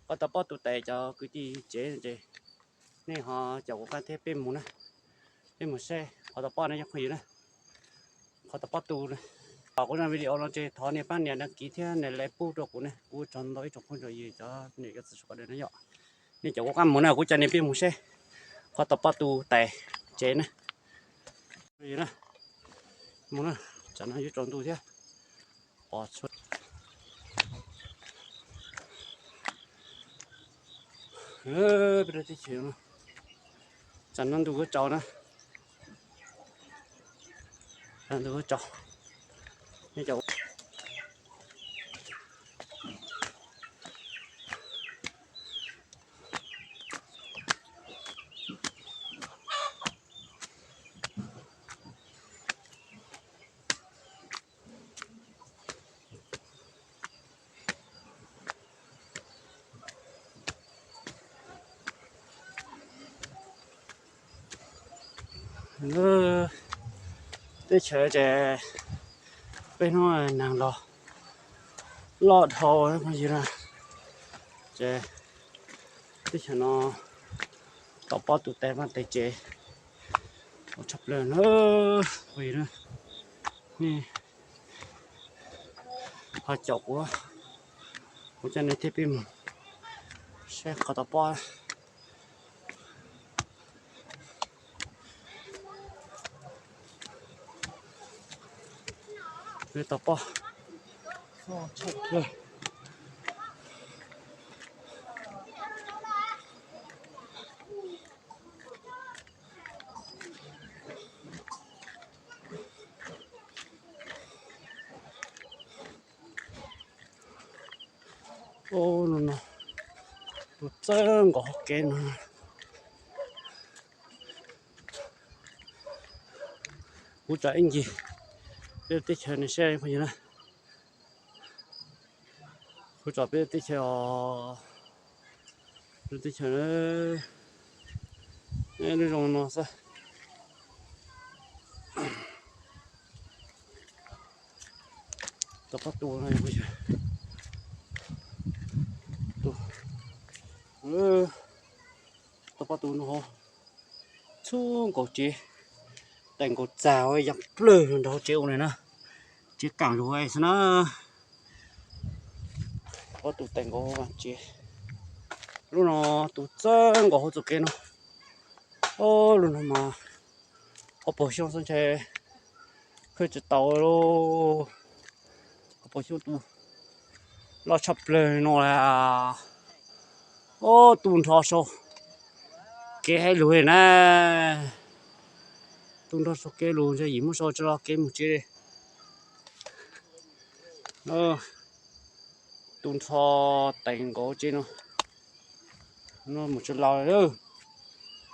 Qhov tau pob tu tes cov kwv tij tsev ces nej ho caum kuv qab thiab peb mus na, peb mus saib qhov tau pob na cov phooj ywg na, qhov tau pob tu na. Kuv zaj video no ces thov nej pab nias đăng ký thiab nias like pub rau kuv ne, kuv tsaug ntau ib tsoom phooj tsoom ywg cov niam cov txiv sawv daws na yom. Nej caum kuv qab mus na, kuv coj nej peb mus saib qhov tau pob tu tes tsev na. Mus na, tsam no yuav tsaus ntuj thiab. Pos txhua peb teb chaws no, tsam no ntuj kuj tsaus na, ntuj kuj tsaus. Teb chaws ces peb hnub nag los loj dhau phooj ywg na. Ces teb chaws no tau pob tu tes mas tes tsev ua tshaj plaws na phooj ywg na. Nej ho caum kuv, kuv coj nej thiab peb mus saib qhov tau pob. Tau pob. Ub, no no, tus txawb nkaus hauv kev no. Kuv tsom ib ncig peb teb chaws no saib phooj ywg na. Kuv tsom peb teb chaws os, peb teb chaws lub zoo no xwb. Tau pob tu no, tau pob tu no txhub nkaus tsev, tais nkaus txag ya plawg nrog tsev ua na, tsev kaam lug xwb na. Pob tu tais nkaus tsev, lub no tu txawb nkaus hauv txoj kev no. Ob, lub no mas ob pog xyoob xwb ntshe khwb tsis tau. Ob pog xyoob tu loj tshaj plawg no las. Ob, tu nrho sau kev hais lus na, tu nrho sau kev lus ntshe yim muab sau tsis los kev mus tsev li. Tu nrho tais nkaus tsev no, no mus tsis los li,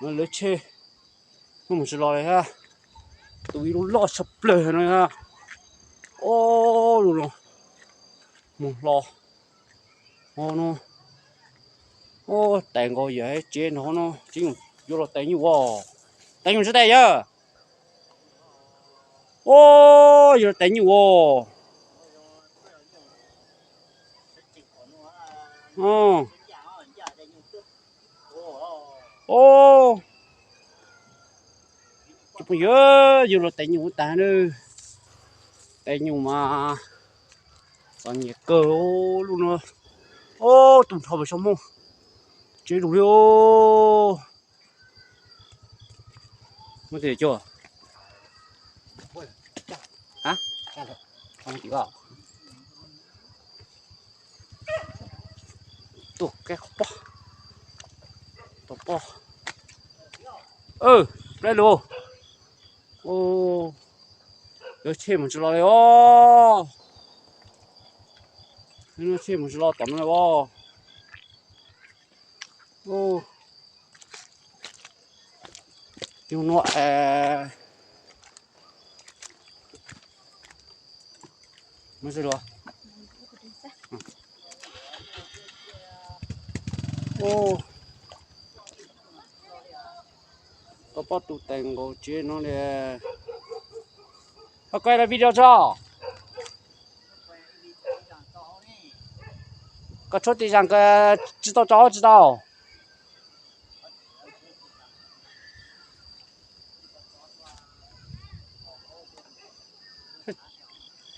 no lawv tsheb no mus tsis los li hab. Tu ib lub loj tshaj plawg no hab. Ob, lub no mus hlo no, tais nkaus yawm tsev no, tsev yuav los tais nyuj as, tais nyuj tsis tais yawg. Ob, yuav los tais nyuj as. Ob, cov phooj ywg, yuav los tais nyuj tas na. Tais nyuj mas txom nyem kawg lub no. Ob, tu nrho pem saum muaj tsev lug li os. Muaj tej cuaj, tuaj kev qhov pob, tom pob, plab lug. Lawv tsheb mus tsis los li os. Lawv tsheb mus tsis los tom no li os. Ub, yog no es, muab xwb los. Ub, koj pob tu tais nkaus tsev no li. Koj quay video tso. Koj tshuab tib zag koj tsis tau tso tsis tau.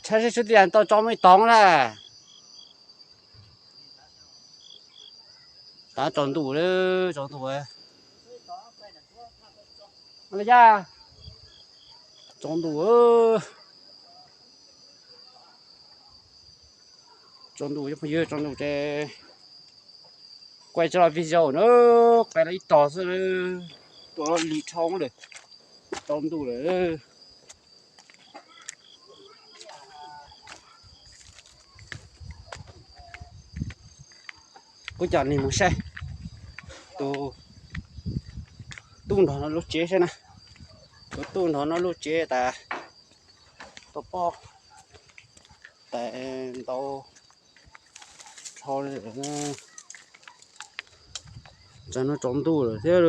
Tshab seb tshuab tib zag tau tso muaj ib tog na. Tab tsaus ntuj lawm, tsaus ntuj. Tsaus ntuj, tsaus ntuj, tsaus ntuj ces kuaj tsis los video na, qias los ib tog xwb, tuaj los lig dhau lawm, tsaus ntuj lawm. Kuv coj nej mus saib tus tub nrog no lub tsev saib na. Tus tub nrog no lub tsev tas tau pob tais ntau dhau li lawm. Tsam no tsaus ntuj lawm thiab.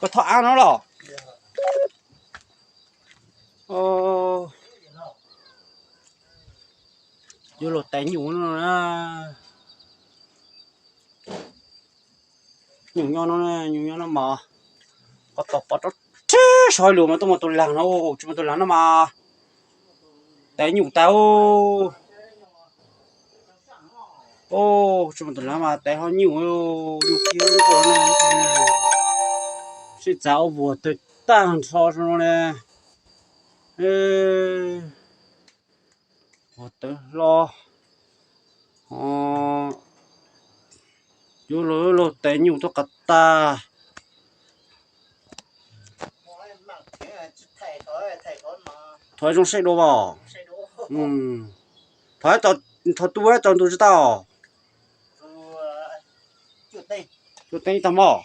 Koj thov av no los? Yuav luag tais nyuj no na. Nyuj nyob no, nyuj nyob no mas, koj tos pov rau tib sab lus mas tuaj mus tus lag no, tsis mus tus lag no mas tais nyuj tas. Tsis mus tus lag mas tais ho nyuj, nyuj khi nkuaj no. Sib txav ua vuag tawg tag nrho no ne. Vuag tawg hlo. Yuav luag tais nyuj tuaj qas tag. Thov zoo saib dua os. Thov, thov tu tsaus ntuj tsis tau. Tuaj teeb tag mog.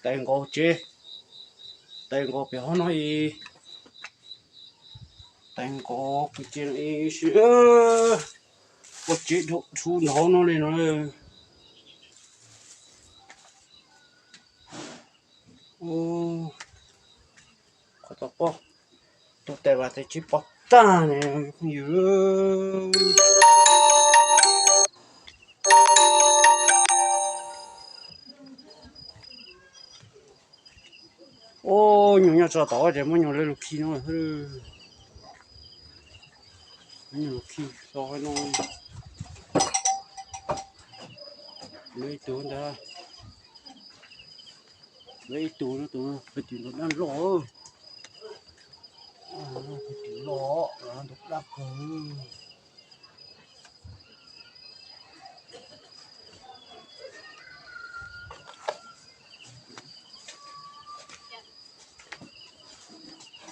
Tais nkaus tsev, tais nkaus pem hov no ib, tais nkaus kwv tij no ib si, ua tsev dhau nrho no li no. Qhov tau pob tus tes vas tes tsis pom tag ne phooj ywg. Ub, nyuj nyob tso tod ces muab nyuj lawv lug khi no. Nyuj lug khi tso no. Lawv ib tug ntag. Lawv ib tug no, tus no pheej twm ntau dab loj. Pheej twm loj, ntau dab kawg.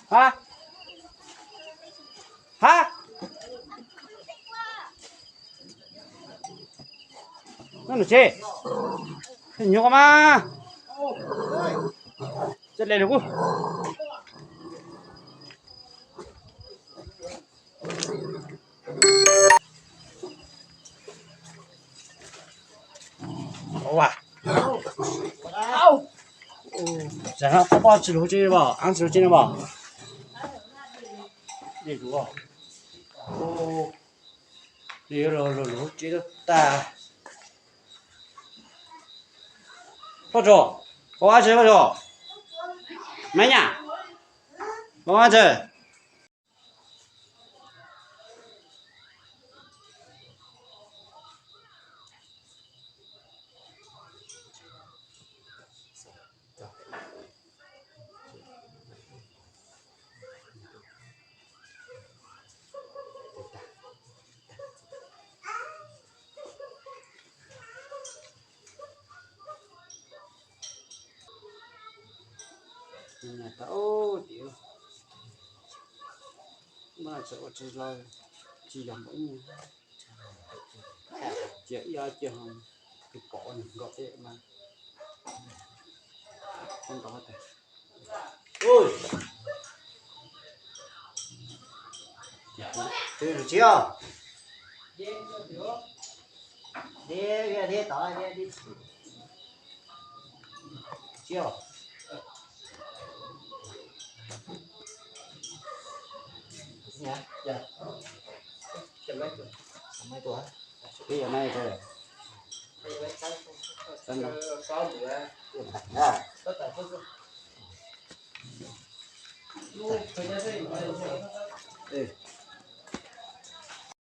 Ha, ha, nyob nws tsev, nyuam qhuav mas, txawj le lug kuv. Tsam no koj poj tsis lug tsev no, ab tsis lug tsev no mas. Lug tsev tag. Poj tsuas, koj ua dab tsi poj tsuas? Maiv Nyaj, koj ua dab tsi? Tseem ua tsis lawm, tsis yog npaum ib, cia ib ob cia ho tus pom nws nkaus peb mas nkaus tas. Tus tsis os. Deb, deb tod, deb, deb tsis os. Peb yog nai rau.